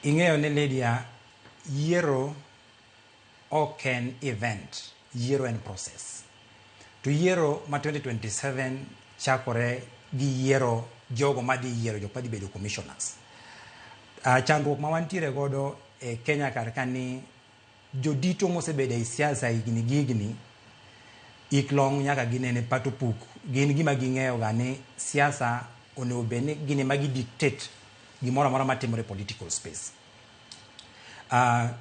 Ing'eyo ni Lydia, yiero ok en event, yiero en process. To yiero ma 2027 chakore gi yiero jogo madhi yiero jok madhi bedo commissioners. Chandruok ma wantiere godo e Kenya kar ka ni jodito mosebedo ei siasa higni gi higni ik long nyaka ginene pat opuk gin gima ging'eyo ga ni siasa onego bed ni gin ema gi dictate gimoro amora matimore e political space.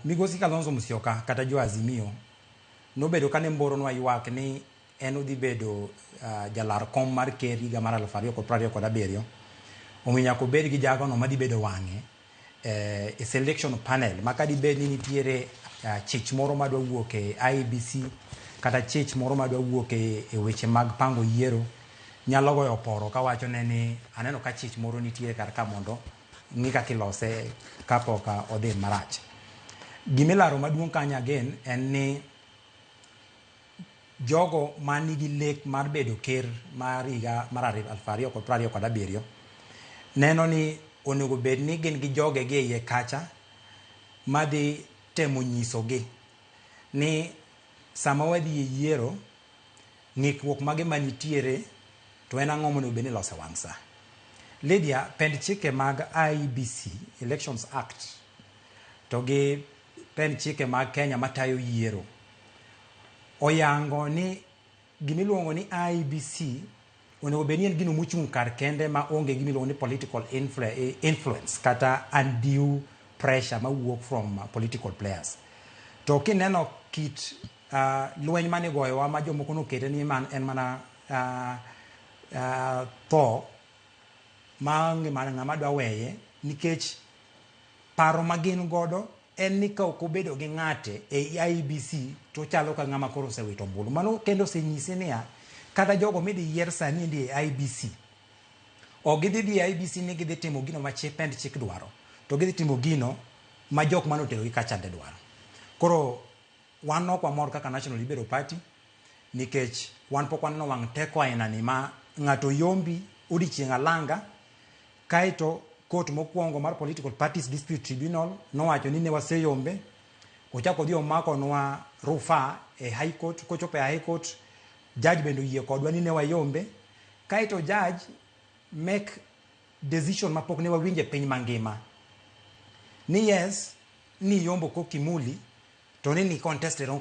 Migosi Kalonzo Musyoka kata jo Azimio nobedo kane mboronwa ywak ni en odhi bedo jalar kom mar ker higa mar 2027, omiyo nyaka obed gi jagono madhi bedo wang'e e selection panel ma ka dibed ni nitiere chich moro madwa wuok e IEBC kata chich moro madwa wuok e weche mag pango yiero nyalo goyo poro kawacho ne ni aneno ka chich moro nitiere kar ka mondo ng'i kaka ilose kapok odhi marach. Gimilaro maduong' kanyo again en ni jogo manigi lek mar bedo ker mar higa mar 2027 neno ni onego bed ni gin gi jogegi e iye kacha madhi temo nyisogi ni sama wadhi e yiero ng'ikruok mage manitiere to en ang'o monego bed ni ilose wang' sa. Lydia, pend chike mag IEBC, Elections Act, to gi pend chike mag Kenya matayo yiero oyango ni gimiluongo ni IEBC onego bed ni en gino mochung' kar kende ma onge gimiluongo ni political influence kata undue pressure mawuok from political players. To kineno kit lweny mane igoyowa ma jomoko nokete ni man en mana tho maonge mana ng'ama dwa weye nikech paro ma gin godo en ni ka ok obedo gi ng'ate e IEBC to ochalo ka ng'ama koro osewito ombulu. Mano kendo osenyise niya, kata jogo midhi yier sani endi e IEBC, ok gidhi dhi e IEBC ni gidhi timo gino ma chik pend chik dwaro, to gidhi timo gino ma jok mane oterogi kachande dwaro. Koro wan ok wamor kaka National Liberal Party nikech wan pok waneno wang' teko aina ni ma ng'ato yombi odiochieng' alanga kaeto court mokwongo mar Political Parties Dispute Tribunal nowacho ni ne waseyombe, ochako odhi omakonwa rufaa e High Court, kochopo e High Court judge bende oyie kodwa ni ne wayombe, kaeto judge make decision mapok ne wawinjo e piny mangima ni yes ni yombo kokimuli to ni ni contest wrong.